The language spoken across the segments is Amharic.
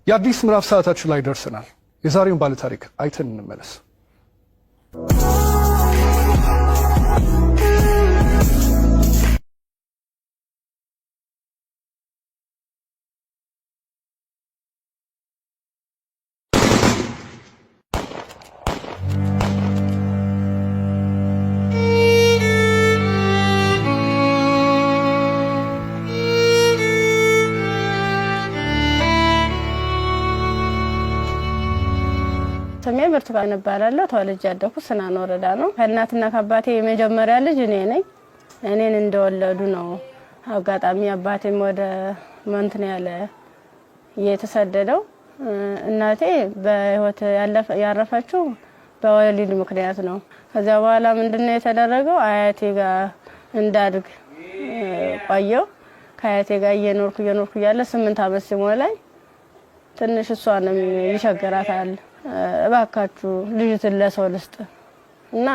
የአዲስ ምዕራፍ ሰዓታችን ላይ ደርሰናል። የዛሬውን ባለታሪክ አይተን እንመለስ። ስሜ ብርቱካን እባላለሁ። ተወልጄ ያደኩት ስናን ወረዳ ነው። ከእናትና ከአባቴ የመጀመሪያ ልጅ እኔ ነኝ። እኔን እንደወለዱ ነው። አጋጣሚ አባቴም ወደ መንትን ያለ የተሰደደው። እናቴ በህይወት ያረፈችው በወሊድ ምክንያት ነው። ከዚያ በኋላ ምንድነው የተደረገው? አያቴ ጋር እንዳድግ ቆየው። ከአያቴ ጋር እየኖርኩ እየኖርኩ እያለ 8 ዓመት ሲሞላኝ ትንሽ እሷንም ይቸግራታል። እባካችሁ ልጅትን ለሰው ልስጥ እና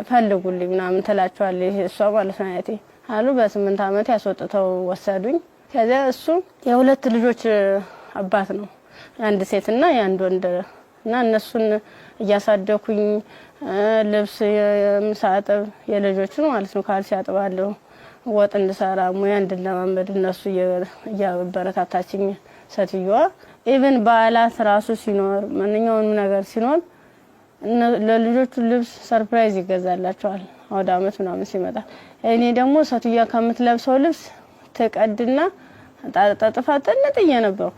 ፈልጉልኝ ምናምን ትላቸዋለች እሷ ማለት ነው አያቴ አሉ። በ8 ዓመት ያስወጥተው ወሰዱኝ። ከዚያ እሱ የሁለት ልጆች አባት ነው፣ የአንድ ሴትና የአንድ ወንድ እና እነሱን እያሳደኩኝ ልብስ የምሳጥብ የልጆችን ማለት ነው ካልሲ አጥባለሁ፣ ወጥ እንድሰራ ሙያ እንድለማመድ እነሱ እያበረታታችኝ ሴትዮዋ even በዓላት ራሱ ሲኖር ማንኛውንም ነገር ሲኖር ለልጆቹ ልብስ surprise ይገዛላቸዋል። አውደ ዓመት ምናምን ሲመጣ እኔ ደግሞ ሴትዮዋ ከምትለብሰው ልብስ ትቀድና ጠጥፋ ጥንጥዬ ነበርኩ።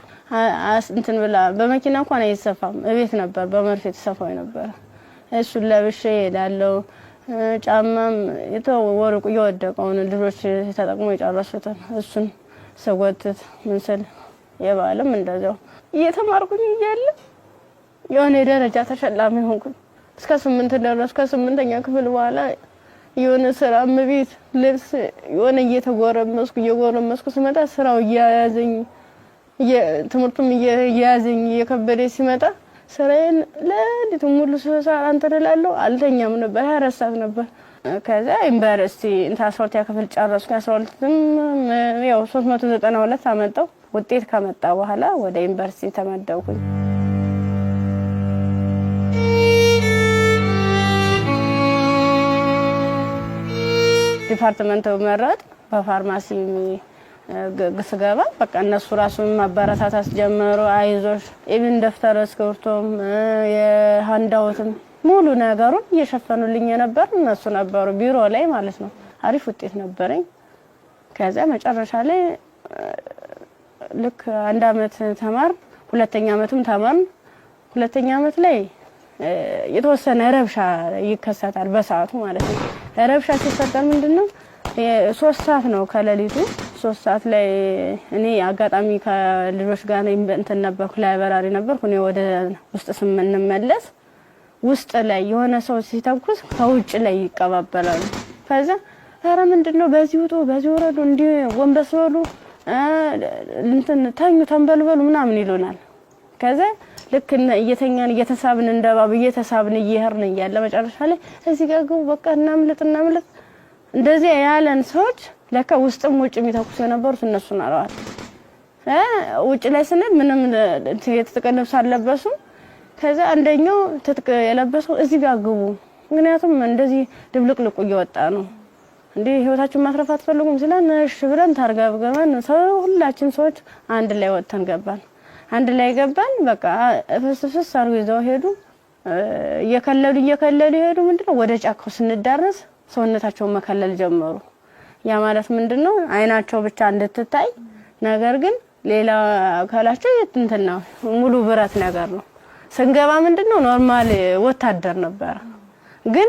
እንትን ብላ በመኪና እንኳን አይሰፋም፣ እቤት ነበር በመርፌ የተሰፋው ነበረ። እሱን ለብሼ እሄዳለሁ። ጫማም የተወርቁ እየወደቀውን ልጆች ተጠቅሞ የጨረሱትን እሱን ስጎትት ምን ስል የበዓልም እንደዚያው እየተማርኩኝ እያለ የሆነ የደረጃ ተሸላሚ ሆንኩኝ። እስከ 8 ደረስኩ። ከስምንተኛ ክፍል በኋላ የሆነ ስራ እመቤት ልብስ የሆነ እየተጎረመስኩ እየጎረመስኩ ስመጣ ስራው እያያዘኝ ትምህርቱም እየያዘኝ እየከበደ ሲመጣ ስራዬን ለሊቱ ሙሉ ስሰራ እንትን እላለሁ። አልተኛም ነበር፣ 24 ሰዓት ነበር። ከዛ ዩኒቨርሲቲ እንትን 12ኛ ክፍል ጨረስኩ። 12ም ያው 392 አመጣው። ውጤት ከመጣ በኋላ ወደ ዩኒቨርሲቲ ተመደብኩኝ። department መረጥ በፋርማሲ ስገባ በቃ እነሱ ራሱ ማበረታታት ጀመሩ። አይዞሽ even ደብተር እስክሪብቶም የ handout ም ሙሉ ነገሩን እየሸፈኑልኝ የነበር እነሱ ነበሩ፣ ቢሮ ላይ ማለት ነው። አሪፍ ውጤት ነበረኝ። ከዚያ መጨረሻ ላይ ልክ አንድ አመት ተማር፣ ሁለተኛ አመትም ተማርን። ሁለተኛ አመት ላይ የተወሰነ ረብሻ ይከሰታል፣ በሰዓቱ ማለት ነው። ረብሻ ሲፈጠር ምንድነው 3 ሰዓት ነው ከሌሊቱ 3 ሰዓት ላይ እኔ አጋጣሚ ከልጆች ጋር እንትን ነበርኩ፣ library ነበርኩ። እኔ ወደ ውስጥ ስንመለስ ውስጥ ላይ የሆነ ሰው ሲተኩስ ከውጭ ላይ ይቀባበላሉ። ከዛ ኧረ ምንድን ነው በዚህ ውጡ፣ በዚህ ወረዱ፣ እንዲህ ጎንበስ በሉ፣ እንትን ተኙ፣ ተንበልበሉ ምናምን ይሉናል። ከዛ ልክ እየተኛን እየተሳብን እንደባብ እየተሳብን እየሄድን እያለ መጨረሻ ላይ እዚህ ጋር ግቡ፣ በቃ እናምልጥ፣ እናምልጥ እንደዚህ ያለን ሰዎች ለካ ውስጥም ውጭ የሚተኩሱ የነበሩት እነሱ ናረዋል። ውጭ ላይ ስንል ምንም የትጥቅ ልብስ አልለበሱም። ከዛ አንደኛው ትጥቅ የለበሰው እዚህ ጋር ግቡ፣ ምክንያቱም እንደዚህ ድብልቅልቁ እየወጣ ነው እንዴ ህይወታችሁን ማትረፍ አትፈልጉም ሲለን እሺ ብለን ታርገብገበን ሰው ሁላችን ሰዎች አንድ ላይ ወጥተን ገባን። አንድ ላይ ገባን። በቃ ፍስ ፍስ አድርገው ይዘው ሄዱ። እየከለሉ እየከለሉ ሄዱ። ምንድነው ወደ ጫካው ስንዳረስ ሰውነታቸውን መከለል ጀመሩ። ያ ማለት ምንድነው አይናቸው ብቻ እንድትታይ፣ ነገር ግን ሌላ አካላቸው እንትን ነው ሙሉ ብረት ነገር ነው። ስንገባ ምንድነው normal ወታደር ነበረ። ግን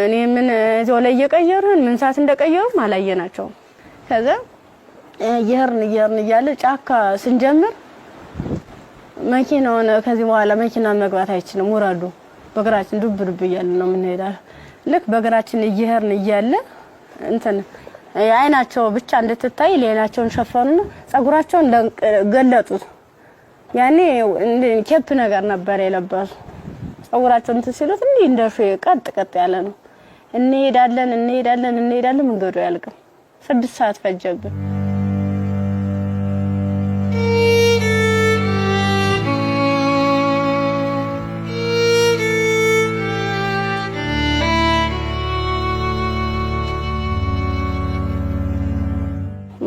እኔ ምን እዚያው ላይ እየቀየሩን ምን ሰዓት እንደቀየሩም አላየናቸውም። ከዛ እየሄድን እየሄድን እያለ ጫካ ስንጀምር መኪናውን ከዚህ በኋላ መኪና መግባት አይችልም፣ ውረዱ፣ በእግራችን ዱብ ዱብ እያለ ነው የምንሄዳው። ልክ በእግራችን እየሄድን እያለ እንትን አይናቸው ብቻ እንድትታይ ሌላቸውን ሸፈኑና ጸጉራቸውን ገለጡት። ያኔ cap ነገር ነበር የለበሱ። ጸጉራቸውን እንትን ሲሉት እንዲህ እንደ ቀጥ ቀጥ ያለ ነው። እንሄዳለን እንሄዳለን እንሄዳለን፣ መንገዱ አያልቅም። 6 ሰዓት ፈጀብን።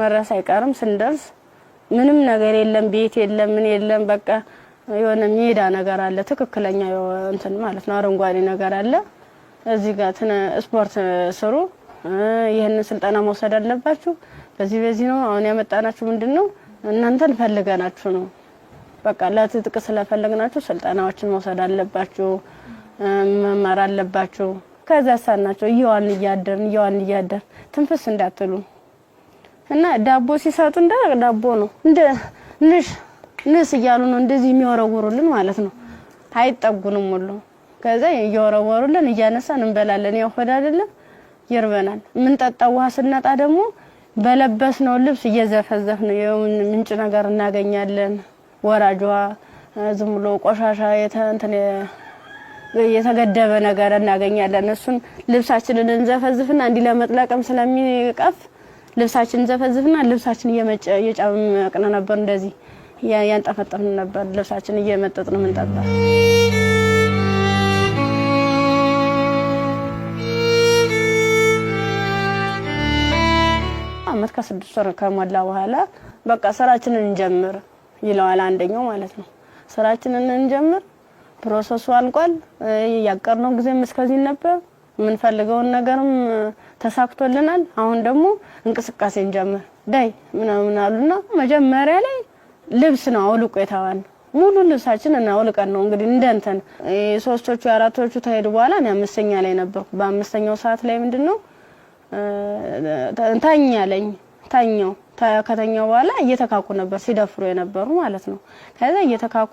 መድረስ አይቀርም። ስንደርስ ምንም ነገር የለም፣ ቤት የለም፣ ምን የለም። በቃ የሆነ ሜዳ ነገር አለ፣ ትክክለኛ እንትን ማለት ነው፣ አረንጓዴ ነገር አለ። እዚህ ጋር ስፖርት ስሩ፣ ይህንን ስልጠና መውሰድ አለባችሁ። በዚህ በዚህ ነው አሁን ያመጣናችሁ። ምንድን ነው እናንተን ፈልገናችሁ ነው። በቃ ለትጥቅ ስለፈለግናችሁ ስልጠናዎችን መውሰድ አለባችሁ፣ መማር አለባችሁ። ከዛ ሳናቸው እየዋልን እያደርን እየዋልን እያደርን ትንፍስ እንዳትሉ እና ዳቦ ሲሰጡ እንደ ዳቦ ነው እንደ ንሽ ንስ እያሉ ነው እንደዚህ የሚወረውሩልን ማለት ነው። አይጠጉንም ሁሉ ከዛ እየወረወሩልን እያነሳን እንበላለን። ያው ሆድ አይደለም ይርበናል። የምንጠጣው ውሃ ስናጣ ደግሞ በለበስነው ልብስ እየዘፈዘፍ ነው ምንጭ ነገር እናገኛለን። ወራጅ ውሃ ዝም ብሎ ቆሻሻ እንትን የተገደበ ነገር እናገኛለን። እሱን ልብሳችንን እንዘፈዝፍና እንዲህ ለመጥለቅም ስለሚቀፍ ልብሳችን እንዘፈዝፍና ልብሳችን እየጨመቅን ነበር፣ እንደዚህ ያንጠፈጠፍን ነበር። ልብሳችን እየመጠጥን ምንጠጣ። አመት ከ6 ወር ከሞላ በኋላ በቃ ስራችንን እንጀምር ይለዋል አንደኛው ማለት ነው። ስራችንን እንጀምር፣ process ኡ አልቋል። ያቀርነው ጊዜም እስከዚህ ነበር። የምንፈልገውን ነገርም ተሳክቶልናል። አሁን ደግሞ እንቅስቃሴ እንጀምር ዳይ ምናምን አሉና መጀመሪያ ላይ ልብስ ነው አውልቆ የተባልነው። ሙሉ ልብሳችን እና አውልቀን ነው እንግዲህ እንደ እንትን ሶስቶቹ አራቶቹ ተሄዱ በኋላ እኔ አምስተኛ ላይ ነበርኩ። በአምስተኛው ሰዓት ላይ ምንድነው ተኛ አለኝ። ተኛው። ከተኛው በኋላ እየተካኩ ነበር ሲደፍሩ የነበሩ ማለት ነው። ከዛ እየተካኩ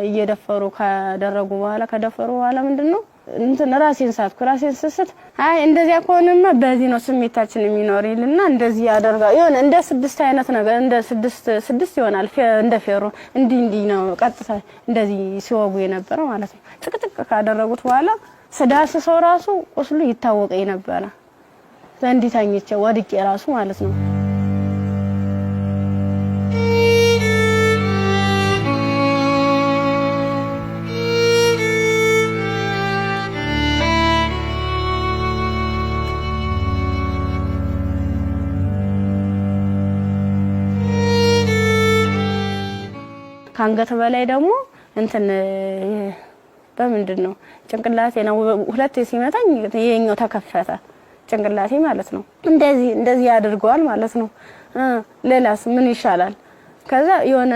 እየደፈሩ ካደረጉ በኋላ ከደፈሩ በኋላ ምንድነው እንትን ራሴን ሳትኩ። ራሴን ስስት አይ እንደዚያ ከሆነማ በዚህ ነው ስሜታችን የሚኖር ይልና እንደዚህ ያደርጋል። የሆነ እንደ ስድስት አይነት ነገር እንደ ስድስት ስድስት ይሆናል እንደ ፌሮ እንዲህ እንዲህ ነው ቀጥታ እንደዚህ ሲወጉ የነበረ ማለት ነው። ጥቅጥቅ ካደረጉት በኋላ ስዳስሰው ራሱ ቁስሉ ይታወቀኝ ነበረ። እንዲህ ተኝቼ ወድቄ ራሱ ማለት ነው። ከአንገት በላይ ደግሞ እንትን በምንድን ነው ጭንቅላቴ ነው ሁለቴ ሲመታኝ ይሄኛው ተከፈተ ጭንቅላቴ ማለት ነው። እንደዚህ እንደዚህ ያደርገዋል ማለት ነው። ሌላስ ምን ይሻላል? ከዛ የሆነ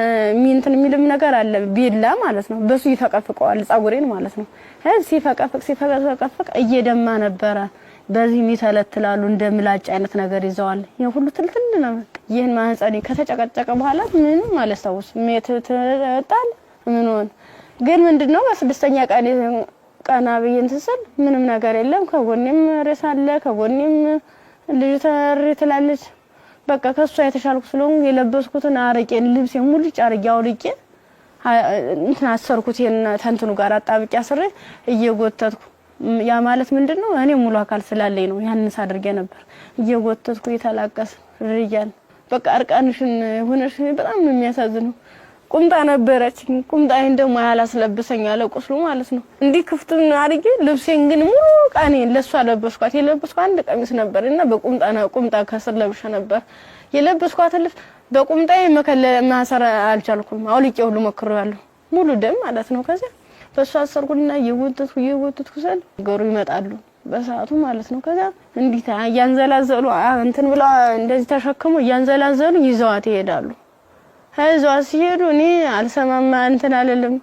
እንትን የሚልም ነገር አለ ቢላ ማለት ነው። በሱ ይፈቀፍቀዋል ጸጉሬን ማለት ነው። ሲፈቀፍቅ ሲፈቀፍቅ እየደማ ነበረ። በዚህ የሚተለትላሉ እንደ ምላጭ አይነት ነገር ይዘዋል። ይሄ ሁሉ ትልትል ነው። ይህን ማህፀኔ ከተጨቀጨቀ በኋላ ምንም አላስታውስም። ጣል ምን ሆነ ግን ምንድነው በስድስተኛ ቀን ቀና ብዬ እንትን ስል ምንም ነገር የለም። ከጎኔም ሬሳ አለ፣ ከጎኔም ልጅ ተሪ ትላለች። በቃ ከሷ የተሻልኩ ስለሆንኩ የለበስኩትን አረቄን ልብሴን ሙልጭ አርጌ አውልቄ እንትን አሰርኩት። ይሄን ተንትኑ ጋር አጣብቄ አስሬ እየጎተትኩ ያ ማለት ምንድነው እኔ ሙሉ አካል ስላለኝ ነው ያንን ሳድርጌ ነበር። እየጎተትኩ እየተላቀስ ርያን በቃ እርቃንሽን ሆነሽ በጣም ነው የሚያሳዝነው። ቁምጣ ነበረች። ቁምጣዬን ደግሞ ያላስለብሰኝ አለ ቁስሉ ማለት ነው። እንዲህ ክፍቱን አድርጌ ልብሴን ግን ሙሉ ቃኔን ለሷ ለበስኳት። የለበስኳት አንድ ቀሚስ ነበር እና በቁምጣ ቁምጣ ከስር ለብሼ ነበር የለበስኳትን ልብስ በቁምጣዬ መከለ ማሰር አልቻልኩም። አውልቄ ሁሉ ሞክሬዋለሁ። ሙሉ ደም ማለት ነው። ከዚያ በሷ አሰርኩና እየጎተትኩ እየጎተትኩ ስል ነገሩ ይመጣሉ በሰዓቱ ማለት ነው። ከዚያ እንዲህ እያንዘላዘሉ እንትን ብለው እንደዚህ ተሸክሞ እያንዘላዘሉ ይዘዋት ይሄዳሉ። ይዘዋት ሲሄዱ እኔ አልሰማማ እንትን አልልም።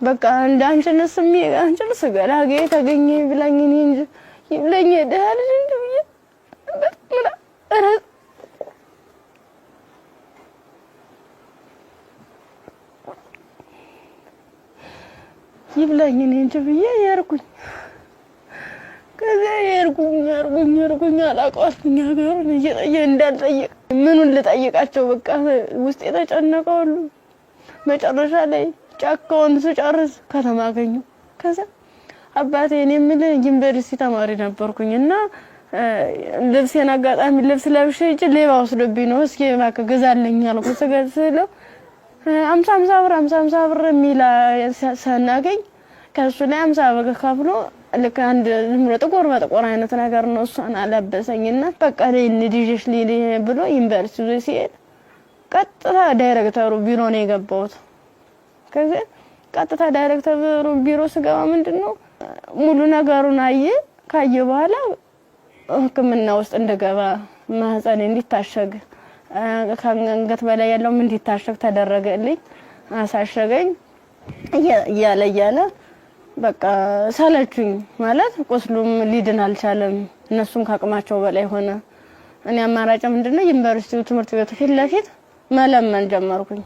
በቃ እንደ አንቺንስ አንቺንስ ገላጌ ተገኘ ብላኝ እኔ እንጂ ይብለኝ ደህና ልጅ እንጂ ብዬ በጣም ይብላኝ እኔ እንጂ ብዬ የርኩኝ። ከዚያ የርኩኝ የርኩኝ የርኩኝ አላውቀዋትኝ ሀገሩን እየጠየ እንዳልጠይቅ ምኑን ልጠይቃቸው በቃ ውስጥ የተጨነቀ ሁሉ መጨረሻ ላይ ጫካውን ስጨርስ ከተማ አገኘሁ። ከዛ አባቴ እኔ የምልህ ዩኒቨርሲቲ ተማሪ ነበርኩኝ እና ልብሴን አጋጣሚ ልብስ ለብሼ ሂጅ ሌባ ወስዶብኝ ነው፣ እስኪ እባክህ ግዛልኝ አልኩት። ስለው 50 50 ብር 50 50 ብር የሚል ስናገኝ ከእሱ ላይ 50 ብር ከፍሎ ልክ አንድ ዝም ብሎ ጥቁር በጥቁር አይነት ነገር ነው። እሷን አለበሰኝና በቃ ልጅሽ ልሂድ ብሎ ዩኒቨርሲቲ ይዞ ሲሄድ ቀጥታ ዳይሬክተሩ ቢሮ ነው የገባሁት። ከዚህ ቀጥታ ዳይሬክተሩ ቢሮ ስገባ ምንድነው ሙሉ ነገሩን አየ። ካየ በኋላ ሕክምና ውስጥ እንድገባ ማህፀኔ እንዲታሸግ ከአንገት በላይ ያለውም እንዲታሸግ ተደረገልኝ። አሳሸገኝ። እያለ እያለ በቃ ሰለቹኝ። ማለት ቁስሉም ሊድን አልቻለም። እነሱም ከአቅማቸው በላይ ሆነ። እኔ አማራጭ ምንድነው ዩኒቨርሲቲው ትምህርት ቤቱ ፊት ለፊት መለመን ጀመርኩኝ።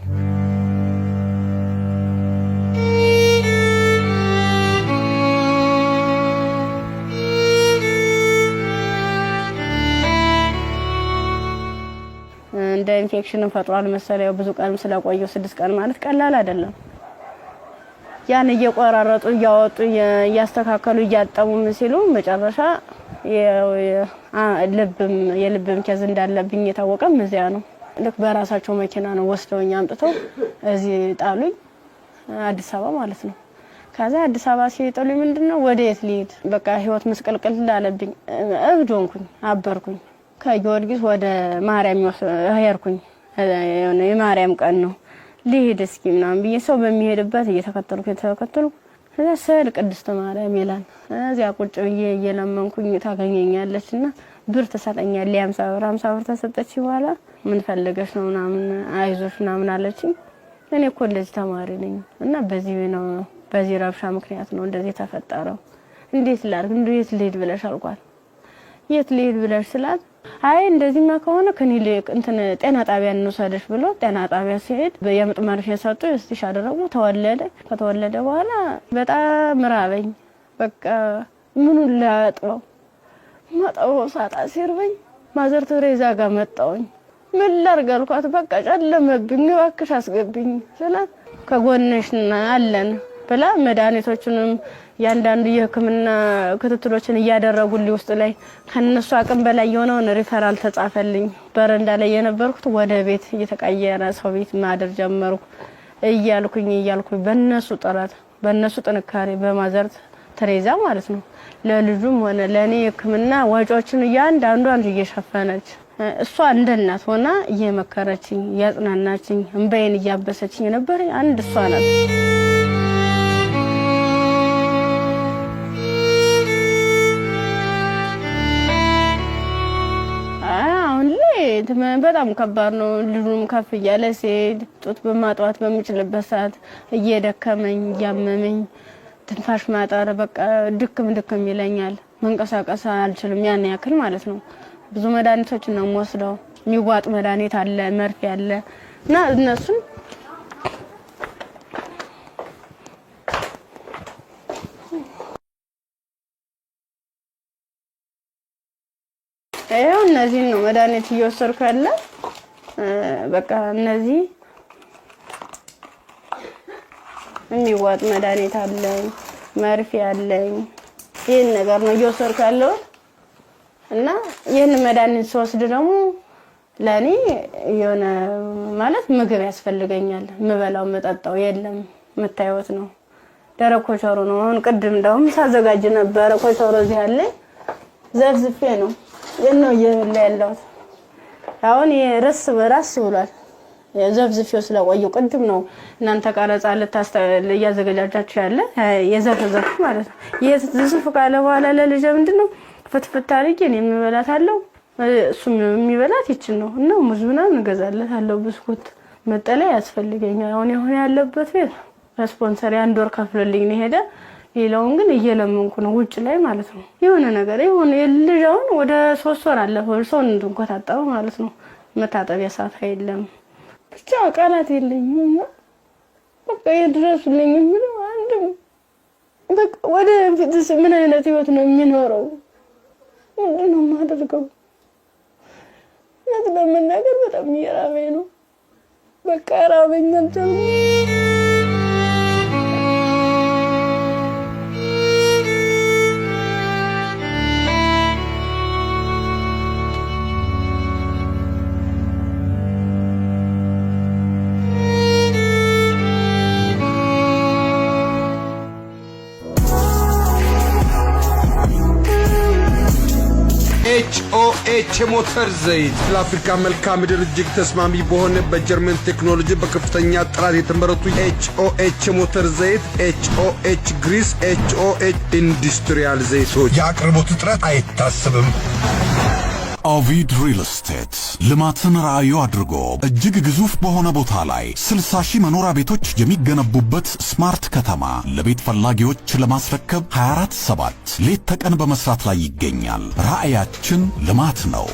እንደ ኢንፌክሽን ፈጥሯል መሰለኝ። ብዙ ቀንም ስለቆየው 6 ቀን ማለት ቀላል አይደለም። ያን እየቆራረጡ እያወጡ እያስተካከሉ እያጠቡ ምን ሲሉ መጨረሻ ልብም የልብም case እንዳለብኝ የታወቀም እዚያ ነው። ልክ በራሳቸው መኪና ነው ወስደውኝ አምጥተው እዚህ ጣሉኝ፣ አዲስ አበባ ማለት ነው። ከዛ አዲስ አበባ ሲጥሉኝ ምንድነው ወደ የት ልሂድ? በቃ ህይወት ምስቅልቅል አለብኝ። እብድ ሆንኩኝ፣ አበርኩኝ። ከጊዮርጊስ ወደ ማርያም ሄድኩኝ። የማርያም ቀን ነው ልሂድ እስኪ ምናምን ብዬ ሰው በሚሄድበት እየተከተልኩ እየተከተልኩ እዛ ስዕል ቅድስት ማርያም ይላል። እዚያ ቁጭ ብዬ እየለመንኩኝ ታገኘኛለች እና ብር ትሰጠኛለች። 50 ብር 50 ብር ተሰጠች። በኋላ ምን ፈልገሽ ነው ምናምን አይዞሽ ምናምን አለችኝ። እኔ እኮ እንደዚህ ተማሪ ነኝ እና በዚህ ነው በዚህ ረብሻ ምክንያት ነው እንደዚህ የተፈጠረው። እንዴት ላድርግ እንዴት ልሂድ ብለሽ አልኳት። የት ልሂድ ብለሽ ስላት አይ እንደዚህማ ከሆነ ክሊኒክ እንትን ጤና ጣቢያ እንውሰድሽ ብሎ ጤና ጣቢያ ሲሄድ የምጥ መርፌ ሰጡ። stitch አደረጉ። ተወለደ። ከተወለደ በኋላ በጣም ራበኝ። በቃ ምኑን ላጥበው ማጠበው ሳጣ ሲርበኝ ማዘር ቴሬዛ ጋር መጣሁኝ። ምን ላድርግ አልኳት። በቃ ጨለመብኝ፣ እባክሽ አስገብኝ ስላት ከጎንሽ አለን ብላ መድኃኒቶቹንም ያንዳንዱ የሕክምና ክትትሎችን እያደረጉልኝ ውስጥ ላይ ከነሱ አቅም በላይ የሆነውን ሪፈራል ተጻፈልኝ። በረንዳ ላይ የነበርኩት ወደ ቤት እየተቀየረ ሰው ቤት ማደር ጀመርኩ። እያልኩኝ እያልኩኝ በነሱ ጥረት በነሱ ጥንካሬ በማዘር ቴሬዛ ማለት ነው ለልጁም ሆነ ለእኔ የሕክምና ወጪዎችን እያንዳንዷን እየሸፈነች እሷ እንደ እናት ሆና እየመከረችኝ እያጽናናችኝ እንባዬን እያበሰችኝ የነበረ አንድ እሷ ናት። አሁን ላይ በጣም ከባድ ነው። ልጁም ከፍ እያለ ሲሄድ ጡት በማጥዋት በምችልበት ሰዓት እየደከመኝ እያመመኝ ትንፋሽ ማጠር በቃ ድክም ድክም ይለኛል። መንቀሳቀስ አልችልም ያን ያክል ማለት ነው። ብዙ መድኃኒቶችን ነው የምወስደው። የሚዋጥ መድኃኒት አለ፣ መርፌ አለ እና እነሱን ይኸው እነዚህን ነው መድኃኒት እየወሰድኩ ያለ። በቃ እነዚህ የሚዋጥ መድኃኒት አለኝ፣ መርፌ አለኝ። ይህን ነገር ነው እየወሰድኩ ያለሁት እና ይህን መድኃኒት ስወስድ ደግሞ ለእኔ የሆነ ማለት ምግብ ያስፈልገኛል። የምበላው የምጠጣው የለም። የምታዩት ነው፣ ደረቅ ኮቸሮ ነው። አሁን ቅድም እንደውም ሳዘጋጅ ነበረ ኮቸሮ እዚህ ያለኝ ዘፍዝፌ ነው ይህን ነው እየበላ ያለሁት። አሁን ርስ በራስ ብሏል። ዘፍዝፌው ስለቆየው ቅድም ነው እናንተ ቀረጻ እያዘገጃጃችሁ ያለ የዘፈዘፉ ማለት ነው። ዝፍዝፍ ካለ በኋላ ለልጄ ምንድን ነው ፍትፍት አድርጌ እኔ የምበላታለሁ፣ እሱም የሚበላት ይችን ነው እና ሙዝ ምናምን እገዛለታለሁ። ብስኩት፣ መጠለያ ያስፈልገኛል። አሁን የሆነ ያለበት ቤት ስፖንሰር የአንድ ወር ከፍሎልኝ ነው የሄደ። ሌላውን ግን እየለመንኩ ነው ውጭ ላይ ማለት ነው። የሆነ ነገር የሆነ የልጅ አሁን ወደ 3 ወር አለፈው ሰውን እንድንኮታጠበ ማለት ነው። መታጠቢያ ሳፋ የለም። ብቻ ቃላት የለኝም። በቃ የድረሱልኝ የምለው አንድም በቃ ወደ ፊትስ ምን አይነት ህይወት ነው የሚኖረው? ምንድን ነው የማደርገው? እውነት ለመናገር በጣም እየራበኝ ነው። በቃ ራበኝ አልቻልኩም። ኤች የሞተር ዘይት ለአፍሪካ መልክዓ ምድር እጅግ ተስማሚ በሆነ በጀርመን ቴክኖሎጂ በከፍተኛ ጥራት የተመረቱ ኤች ኦ ኤች የሞተር ዘይት፣ ኤች ኦ ኤች grease፣ ኤች ኦ ኤች industrial ዘይቶች። የአቅርቦት እጥረት አይታሰብም። ኦቪድ ሪል ስቴት ልማትን ራዕዩ አድርጎ እጅግ ግዙፍ በሆነ ቦታ ላይ 60 ሺህ መኖሪያ ቤቶች የሚገነቡበት smart ከተማ ለቤት ፈላጊዎች ለማስረከብ 24/7 ሌት ተቀን በመስራት ላይ ይገኛል። ራዕያችን ልማት ነው።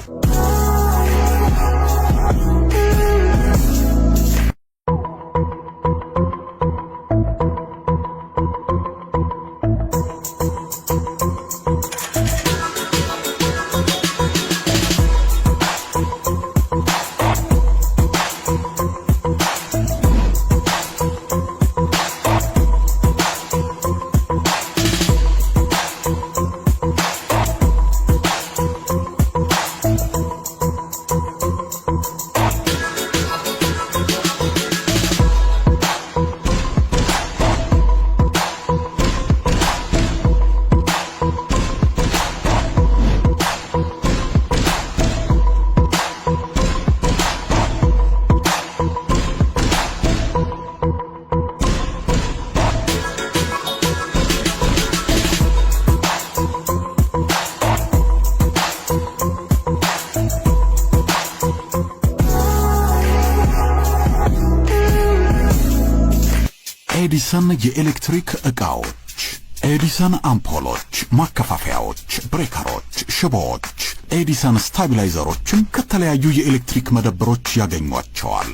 ኤዲሰን የኤሌክትሪክ ዕቃዎች፣ ኤዲሰን አምፖሎች፣ ማከፋፈያዎች፣ ብሬከሮች፣ ሽቦዎች፣ ኤዲሰን stabilizer ኦችን ከተለያዩ የኤሌክትሪክ መደብሮች ያገኟቸዋል።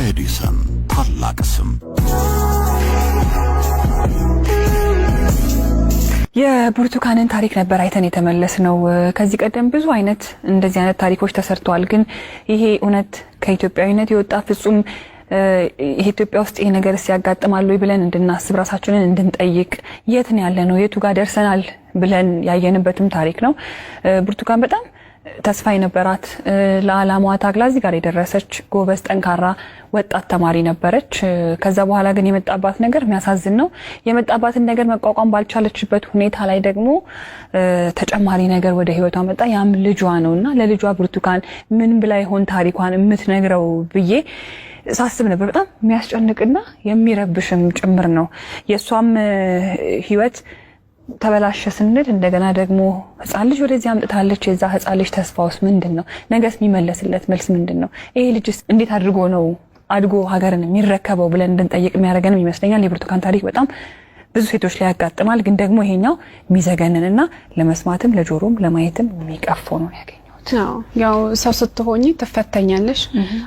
ኤዲሰን፣ ታላቅ ስም። የብርቱካንን ታሪክ ነበር አይተን የተመለስነው። ከዚህ ቀደም ብዙ አይነት እንደዚህ አይነት ታሪኮች ተሰርተዋል። ግን ይሄ እውነት ከኢትዮጵያዊነት የወጣ፣ ፍጹም ይሄ ኢትዮጵያ ውስጥ ይሄ ነገር ያጋጥማል ወይ ብለን እንድናስብ፣ ራሳችንን እንድንጠይቅ፣ የት ነው ያለነው፣ የቱ ጋር ደርሰናል ብለን ያየንበትም ታሪክ ነው። ብርቱካን በጣም ተስፋ የነበራት፣ ለዓላማዋ ታግላ እዚህ ጋር የደረሰች ጎበዝ፣ ጠንካራ ወጣት ተማሪ ነበረች። ከዛ በኋላ ግን የመጣባት ነገር የሚያሳዝን ነው። የመጣባትን ነገር መቋቋም ባልቻለችበት ሁኔታ ላይ ደግሞ ተጨማሪ ነገር ወደ ህይወቷ መጣ። ያም ልጇ ነው። እና ለልጇ ብርቱካን ምን ብላ ይሆን ታሪኳን የምትነግረው ብዬ ሳስብ ነበር። በጣም የሚያስጨንቅና የሚረብሽም ጭምር ነው። የእሷም ህይወት ተበላሸ ስንል እንደገና ደግሞ ህፃን ልጅ ወደዚህ አምጥታለች። የዛ ህፃን ልጅ ተስፋውስ ምንድን ነው? ነገስ የሚመለስለት መልስ ምንድን ነው? ይሄ ልጅስ እንዴት አድርጎ ነው አድጎ ሀገርን የሚረከበው ብለን እንድንጠይቅ የሚያደርገንም ይመስለኛል። የብርቱካን ታሪክ በጣም ብዙ ሴቶች ላይ ያጋጥማል። ግን ደግሞ ይሄኛው የሚዘገንንና ለመስማትም ለጆሮም ለማየትም የሚቀፈው ነው ያገኘሁት። ያው ሰው ስትሆኚ ትፈተኛለሽ።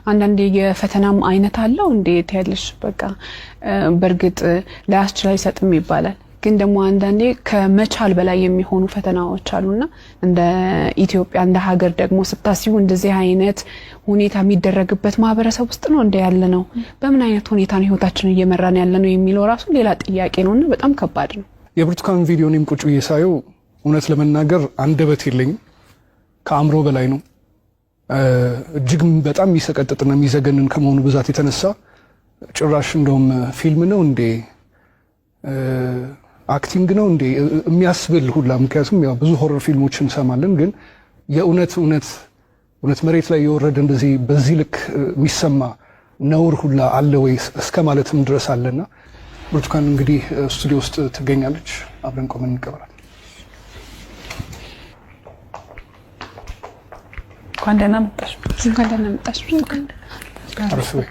አንዳንዴ የፈተናም አይነት አለው። እንዴት ያለሽ በቃ በእርግጥ ላያስችል አይሰጥም ይባላል። ግን ደግሞ አንዳንዴ ከመቻል በላይ የሚሆኑ ፈተናዎች አሉና እንደ ኢትዮጵያ እንደ ሀገር ደግሞ ስታስዩ እንደዚህ አይነት ሁኔታ የሚደረግበት ማህበረሰብ ውስጥ ነው እንደ ያለ ነው። በምን አይነት ሁኔታ ነው ህይወታችንን እየመራን ያለ ነው የሚለው ራሱ ሌላ ጥያቄ ነውና በጣም ከባድ ነው። የብርቱካን ቪዲዮ እኔም ቁጭ ብዬ ሳየው እውነት ለመናገር አንደበት የለኝም። ከአእምሮ በላይ ነው። እጅግ በጣም የሚሰቀጥጥና የሚዘገንን ከመሆኑ ብዛት የተነሳ ጭራሽ እንደውም ፊልም ነው እንዴ፣ acting ነው እንዴ የሚያስብል ሁላ። ምክንያቱም ያው ብዙ horror ፊልሞች እንሰማለን፣ ግን የእውነት እውነት እውነት መሬት ላይ የወረደ እንደዚህ በዚህ ልክ የሚሰማ ነውር ሁላ አለ ወይ እስከ ማለትም ድረስ አለና ብርቱካን እንግዲህ ስቱዲዮ ውስጥ ትገኛለች። አብረን ቆመን እንቀበላለን። እንኳን ደህና መጣሽ። እንኳን ደህና መጣሽ። አረፍ በይ።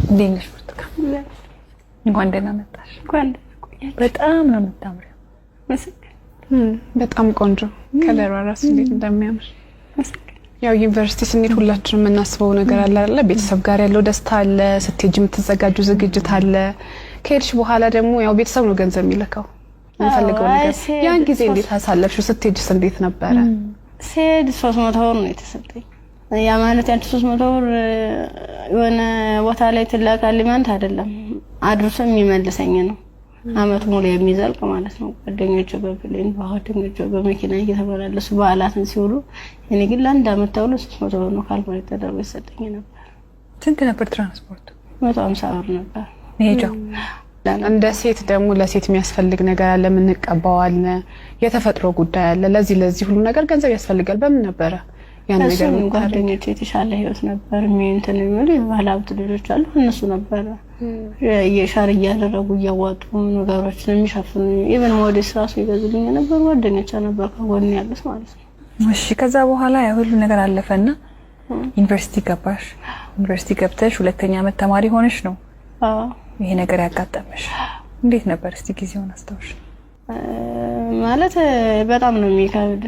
እንዴት ነሽ ብርቱካን? እንኳን ደህና መጣሽ። እንኳን ደህና ቆያችሁ። በጣም ነው የምታምሪው። በጣም ቆንጆ፣ color ዋ ራሱ እንዴት እንደሚያምር። ያው ዩኒቨርሲቲ ስንሄድ ሁላችንም የምናስበው ነገር አለ አይደለ? ቤተሰብ ጋር ያለው ደስታ አለ፣ ስትሄጂ የምትዘጋጁ ዝግጅት አለ። ከሄድሽ በኋላ ደግሞ ያው ቤተሰብ ነው ገንዘብ የሚልከው የምፈልገው ነገር። ያን ጊዜ እንዴት አሳለፍሽው? ስትሄጂስ እንዴት ነበረ? ስሄድ 300 ብር ነው የተሰጠኝ። ያ ማለት ያንቺ 300 ብር የሆነ ቦታ ላይ ትላካለች ማለት አይደለም። አድርሶ የሚመልሰኝ ነው። አመት ሙሉ የሚዘልቅ ማለት ነው። ጓደኞቼ በ plane፣ ጓደኞቼ በመኪና እየተመላለሱ በዓላትን ሲውሉ፣ እኔ ግን ለአንድ አመት ተብሎ 300 ብር ነው calculate ተደርጎ ይሰጠኝ ነበር። ስንት ነበር ትራንስፖርቱ? 150 ብር ነበር። መሄጃው? እንደ ሴት ደግሞ ለሴት የሚያስፈልግ ነገር አለ፣ የምንቀባው አለ፣ የተፈጥሮ ጉዳይ አለ። ለዚህ ለዚህ ሁሉ ነገር ገንዘብ ያስፈልጋል። በምን ነበረ ያን ነገር እሱም ጓደኞቼ የተሻለ ህይወት ነበር እንትን የሚሉ የባለ ሀብት ልጆች አሉ። እነሱ ነበረ የ share እያደረጉ እያዋጡ ነገሮችን የሚሸፍኑ፣ even ሞዴስ ራሱ ይገዙልኝ ነበር። ጓደኞቼ ነበር ከጎን ያሉት ማለት ነው። እሺ፣ ከዛ በኋላ ያ ሁሉ ነገር አለፈና ዩኒቨርሲቲ ገባሽ። ዩኒቨርሲቲ ገብተሽ ሁለተኛ ዓመት ተማሪ ሆነሽ ነው ይሄ ነገር ያጋጠመሽ። እንዴት ነበር እስቲ ጊዜውን አስታውሽ? ማለት በጣም ነው የሚከብድ።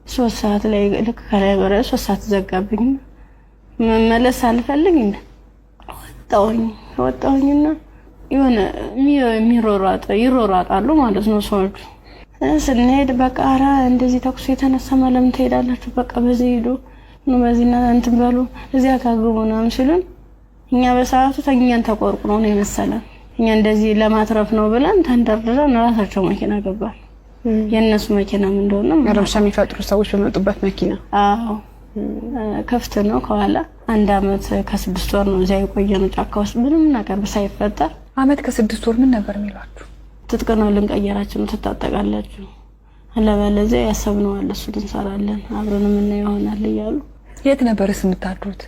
3 ሰዓት ላይ ልክ ከላይ በረ 3 ሰዓት ዘጋብኝ። መመለስ አልፈልግ ወጣሁኝ። ወጣሁኝና የሆነ የሚሮሯጥ ይሮሯጣሉ ማለት ነው ሰዎቹ። ስንሄድ በቃ ኧረ እንደዚህ ተኩስ የተነሳ ለምን ትሄዳላችሁ? በቃ በዚህ ሂዱ፣ በዚህ እንትን በሉ፣ እዚያ ካግቡ ምናምን ሲሉን እኛ በሰዓቱ ተኛን ተቆርቁሮ ነው የመሰለን። እኛ እንደዚህ ለማትረፍ ነው ብለን ተንደርድረን ራሳቸው መኪና ገባን። የእነሱ መኪናም እንደሆነ ረብሻ የሚፈጥሩ ሰዎች በመጡበት መኪና። አዎ፣ ክፍት ነው ከኋላ። አንድ አመት ከ6 ወር ነው እዚያ የቆየነው ጫካ ውስጥ ምንም ነገር ሳይፈጠር። አመት ከ6 ወር ምን ነበር የሚሏችሁ? ትጥቅ ነው ልንቀየራችሁ ነው፣ ትታጠቃላችሁ፣ አለበለዚያ ያሰብነው አለ እሱን እንሰራለን አብረን የምናየው ይሆናል እያሉ። የት ነበርስ የምታድሩት?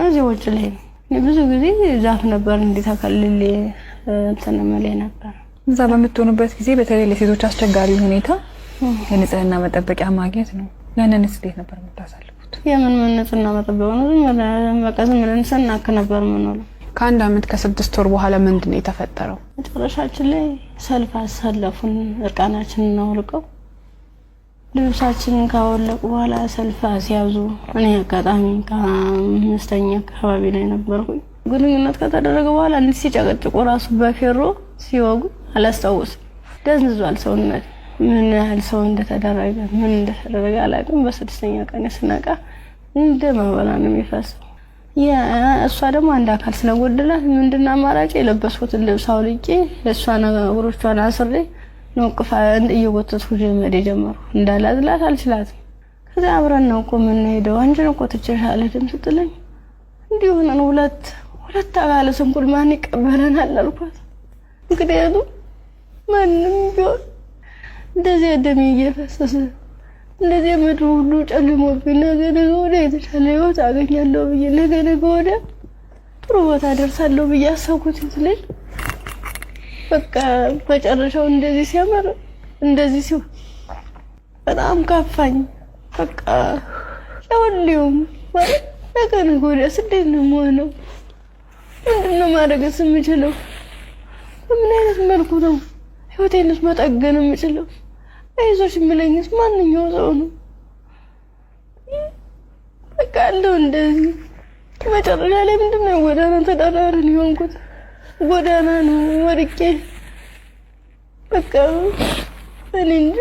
እዚህ ውጭ ላይ ነው። ብዙ ጊዜ ዛፍ ነበር እንዲህ ተከልሌ እንትን እምልህ ነበር። እዛ በምትሆኑበት ጊዜ በተለይ ለሴቶች አስቸጋሪ ሁኔታ የንጽህና መጠበቂያ ማግኘት ነው። ያንንስ እንዴት ነበር የምታሳልፉት? የምን ምን ንጽህና መጠበቅ ነው? ዝም ብለን በቃ ዝም ብለን ስናክ ነበር የምንውለው። ከአንድ አመት ከ6 ወር በኋላ ምንድን ነው የተፈጠረው? መጨረሻችን ላይ ሰልፍ አሰለፉን። እርቃናችንን አውልቀው ልብሳችንን ካወለቁ በኋላ ሰልፍ አስያዙ። እኔ አጋጣሚ ከአምስተኛ አካባቢ ላይ ነበርኩኝ። ግንኙነት ከተደረገ በኋላ እንዲህ ሲጨቀጭቁ ራሱ በፌሮ ሲወጉ አላስታውስም። ደንዝዟል ሰውነት። ምን ያህል ሰው እንደተደረገ ምን እንደተደረገ አላውቅም። በስድስተኛ ቀን ስነቃ እንደ መበላ ነው የሚፈሰው። እሷ ደግሞ አንድ አካል ስለጎደላት ምንድን አማራጭ የለበስኩትን ልብስ አውልቄ እሷን እግሮቿን አስሬ ነው ቅፋ እየጎተትኩ መሄድ የጀመርኩ። እንዳላዝላት አልችላትም። ከዚያ አብረን ነው እኮ የምንሄደው፣ አንቺን እኮ ትቼሽ አልሄድም ስትለኝ እንዲህ ሆነን ሁለት ሁለት አካለ ስንኩል ማን ይቀበለናል አልኳት። ምክንያቱም ማንም ቢሆን እንደዚያ ደሜ እየፈሰሰ እንደዚያ ምድሩ ሁሉ ጨልሞብኝ ነገ ነገ ወዲያ የተሻለ ህይወት አገኛለሁ ብዬ ነገ ነገ ወዲያ ጥሩ ቦታ ደርሳለሁ ብዬ አሰብኩት ልጅ በቃ መጨረሻው እንደዚህ ሲያምር እንደዚህ ሲሆን በጣም ከፋኝ። በቃ ለሁሉም ማለት ነገ ነገ ወዲያስ እንዴት ነው የምሆነው? ምንድን ነው ማድረግስ የምችለው? በምን አይነት መልኩ ነው ህይወቴንስ መጠገን የምችለው? አይዞሽ የሚለኝስ ማንኛው ሰው ነው? በቃ አለው እንደዚህ መጨረሻ ላይ ምንድን ነው ጎዳና ተዳዳሪ ነው የሆንኩት። ጎዳና ነው ወድቄ በቃ እኔ እንጃ።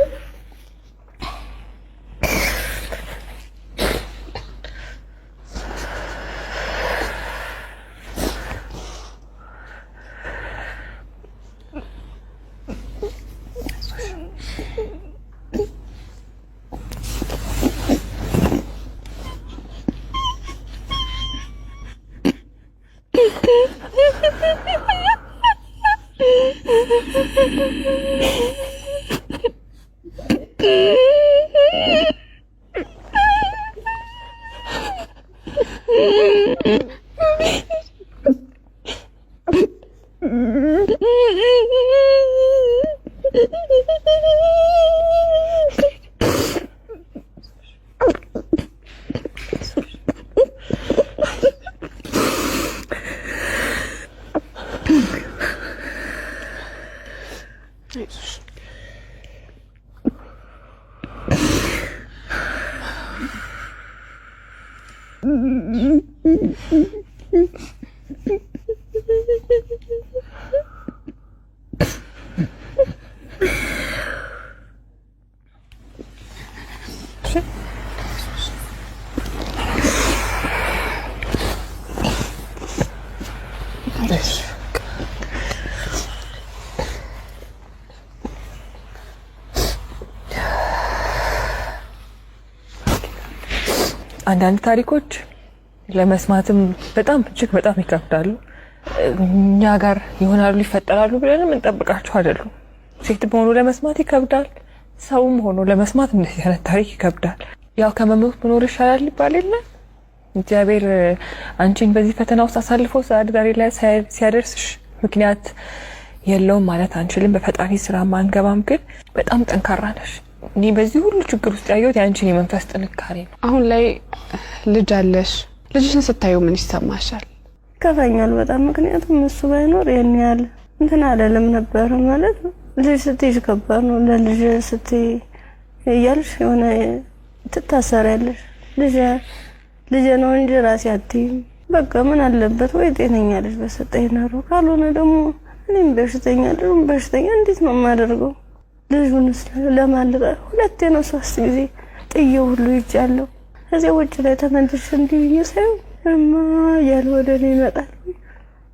አንዳንድ ታሪኮች ለመስማትም በጣም እጅግ በጣም ይከብዳሉ። እኛ ጋር ይሆናሉ ይፈጠራሉ ብለንም እንጠብቃቸው አይደሉም። ሴት ሆኖ ለመስማት ይከብዳል። ሰውም ሆኖ ለመስማት እንደዚህ አይነት ታሪክ ይከብዳል። ያው ከመሞት መኖር ይሻላል ይባል የለ። እግዚአብሔር አንቺን በዚህ ፈተና ውስጥ አሳልፎ ዛሬ ላይ ሲያደርስሽ ምክንያት የለውም ማለት አንችልም። በፈጣሪ ስራ ማንገባም፣ ግን በጣም ጠንካራ ነሽ። እኔ በዚህ ሁሉ ችግር ውስጥ ያየሁት የአንቺን የመንፈስ ጥንካሬ ነው። አሁን ላይ ልጅ አለሽ። ልጅሽን ስታዩ ምን ይሰማሻል? ይከፋኛል በጣም። ምክንያቱም እሱ ባይኖር ይሄን ያህል እንትን አይደለም ነበር ማለት ልጅ ስትይዥ ከባድ ነው። ለልጅ ስትይ እያልሽ የሆነ ትታሰሪያለሽ። ልጅ ልጅ ነው እንጂ ራሴ አትይም። በቃ ምን አለበት ወይ ጤነኛ ልጅ በሰጠኝ ኖሮ፣ ካልሆነ ደግሞ እኔም በሽተኛ ልጁም በሽተኛ እንዴት ነው የማደርገው? ልጁንስ ለማን ልጣ? ሁለቴ ነው ሶስት ጊዜ ጥዬው ሁሉ ይጃለሁ። ከዚያ ውጭ ላይ ተመልሼ እንዲህ ብዬ ሳየው እማ እያለ ወደ እኔ ይመጣል።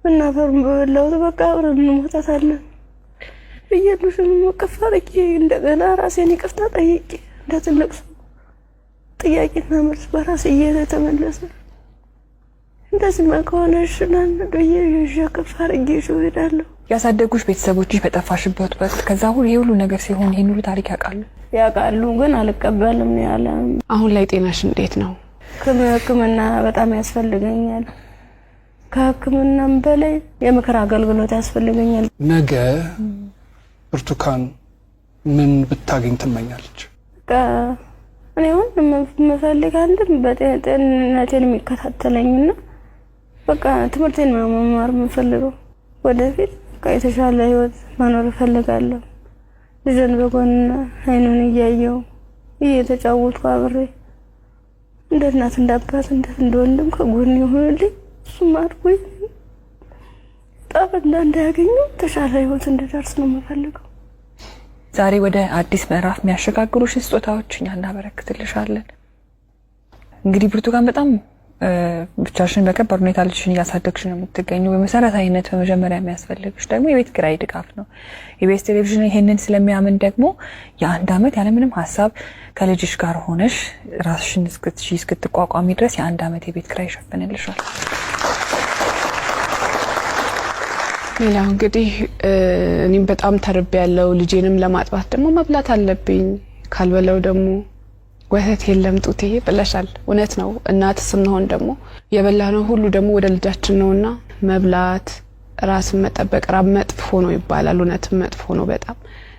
እናፈሩን በበላሁት በቃ አብረን እንሞታታለን ብዬ ልጁንም እቅፍ አድርጌ እንደገና ራሴን ይቅርታ ጠይቄ እንደ ትልቅ ሰው ጥያቄና መልስ በራሴ እየተመለሰ እንደዚህማ ከሆነ እሺ ብዬ ይዤ እቅፍ አድርጌ ይዤው እሄዳለሁ። ያሳደጉሽ ቤተሰቦችሽ በጠፋሽበት ወቅት ከዛ ሁሉ ይሄ ሁሉ ነገር ሲሆን ይሄን ሁሉ ታሪክ ያውቃሉ? ያውቃሉ፣ ግን አልቀበልም ነው ያለ። አሁን ላይ ጤናሽ እንዴት ነው? ሕክምና በጣም ያስፈልገኛል። ከሕክምናም በላይ የምክር አገልግሎት ያስፈልገኛል። ነገ ብርቱካን ምን ብታገኝ ትመኛለች? በቃ እኔ አሁን የምፈልግ አንድም በጤንነቴን የሚከታተለኝና በቃ ትምህርቴን ነው መማር የምፈልገው። ወደፊት በቃ የተሻለ ህይወት መኖር እፈልጋለሁ። ልጄን በጎን አይኑን እያየው እየተጫወትኩ አብሬ እንደ እናት እንደ አባት እንደ ወንድም ከጎን የሆነልኝ እሱም አድጎ ጣፍ እንዳያገኘው የተሻለ ህይወት እንድደርስ ነው የምፈልገው። ዛሬ ወደ አዲስ ምዕራፍ የሚያሸጋግሩሽ ስጦታዎች እኛ እናበረክትልሻለን። እንግዲህ ብርቱካን በጣም ብቻሽን በከባድ ሁኔታ ልጅሽን እያሳደግሽ ነው የምትገኙ። በመሰረታዊነት በመጀመሪያ የሚያስፈልግሽ ደግሞ የቤት ኪራይ ድጋፍ ነው። ኢቢኤስ ቴሌቪዥን ይሄንን ስለሚያምን ደግሞ የአንድ ዓመት ያለምንም ሀሳብ ከልጅሽ ጋር ሆነሽ ራስሽን እስክትቋቋሚ ድረስ የአንድ ዓመት የቤት ኪራይ ይሸፍንልሻል። ሌላው እንግዲህ እኔም በጣም ተርቤ ያለው ልጄንም ለማጥባት ደግሞ መብላት አለብኝ። ካልበለው ደግሞ ወተት የለም ጡቴ ብለሻል። እውነት ነው። እናት ስንሆን ደግሞ የበላነው ሁሉ ደግሞ ወደ ልጃችን ነውና መብላት፣ ራስን መጠበቅ ራብ መጥፎ ነው ይባላል። እውነትም መጥፎ ነው በጣም።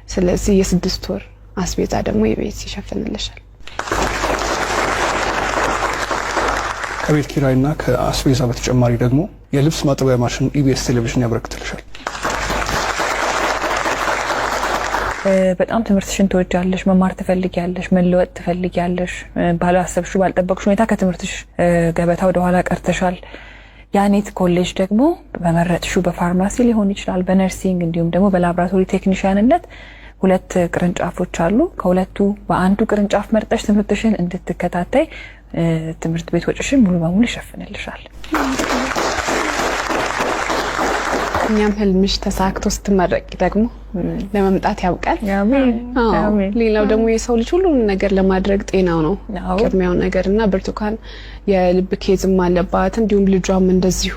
ስለዚህ የ6 ወር አስቤዛ ደግሞ የቤት ይሸፍንልሻል። ከቤት ኪራይና ከአስቤዛ በተጨማሪ ደግሞ የልብስ ማጠቢያ ማሽን ኢቢኤስ ቴሌቪዥን ያበረክትልሻል። በጣም ትምህርትሽን ትወጃለሽ፣ መማር ትፈልጊያለሽ፣ መለወጥ ትፈልጊያለሽ። ባላሰብሽው ባልጠበቅሽው ሁኔታ ከትምህርትሽ ገበታ ወደ ኋላ ቀርተሻል። ያኔት ኮሌጅ ደግሞ በመረጥሽው በፋርማሲ ሊሆን ይችላል፣ በ nursing እንዲሁም ደግሞ በላብራቶሪ ቴክኒሽያንነት 2 ቅርንጫፎች አሉ። ከሁለቱ በአንዱ ቅርንጫፍ መርጠሽ ትምህርትሽን እንድትከታተይ ትምህርት ቤት ወጪሽን ሙሉ በሙሉ ይሸፍንልሻል። እኛም ህልምሽ ተሳክቶ ስትመረቂ ደግሞ ለመምጣት ያብቃል። አሜን። አሜን። ሌላው ደግሞ የሰው ልጅ ሁሉንም ነገር ለማድረግ ጤናው ነው ቅድሚያው ነገርና ብርቱካን የልብ case ም አለባት፣ እንዲሁም ልጇም እንደዚሁ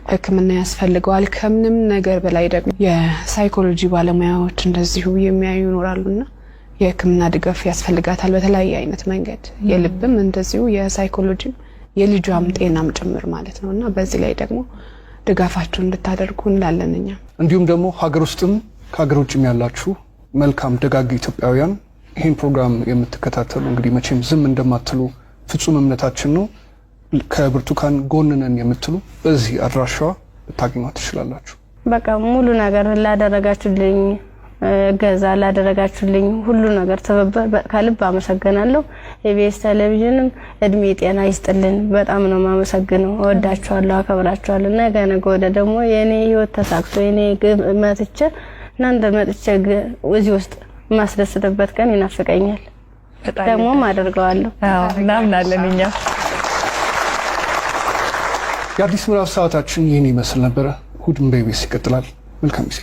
ሕክምና ያስፈልገዋል። ከምንም ነገር በላይ ደግሞ የሳይኮሎጂ ባለሙያዎች እንደዚሁ የሚያዩ ይኖራሉና የሕክምና ድጋፍ ያስፈልጋታል በተለያየ አይነት መንገድ። የልብም እንደዚሁ የሳይኮሎጂም የልጇም ጤናም ጭምር ማለት ነውና በዚህ ላይ ደግሞ ድጋፋችሁን እንድታደርጉ እንላለን እኛ። እንዲሁም ደግሞ ሀገር ውስጥም ከሀገር ውጭም ያላችሁ መልካም ደጋግ ኢትዮጵያውያን ይሄን ፕሮግራም የምትከታተሉ እንግዲህ መቼም ዝም እንደማትሉ ፍጹም እምነታችን ነው። ከብርቱካን ጎን ነን የምትሉ በዚህ አድራሻዋ ልታገኟት ትችላላችሁ። በቃ ሙሉ ነገር ላደረጋችሁልኝ እገዛ ላደረጋችሁልኝ ሁሉ ነገር ትብብር ከልብ አመሰግናለሁ። ኢቢኤስ ቴሌቪዥንም እድሜ ጤና ይስጥልን። በጣም ነው የማመሰግነው። እወዳችኋለሁ፣ አከብራችኋለሁ። ነገ ነገ ወዲያ ደግሞ የኔ ህይወት ተሳክቶ የኔ ግብ መጥቼ እናንተ መጥቼ እዚህ ውስጥ የማስደስትበት ቀን ይናፍቀኛል። ደግሞም አደርገዋለሁ። አዎ እናምናለን እኛ። የአዲስ ምዕራፍ ሰዓታችን ይህን ይመስል ነበር። እሁድን በኢቢኤስ ይቀጥላል። መልካም ጊዜ።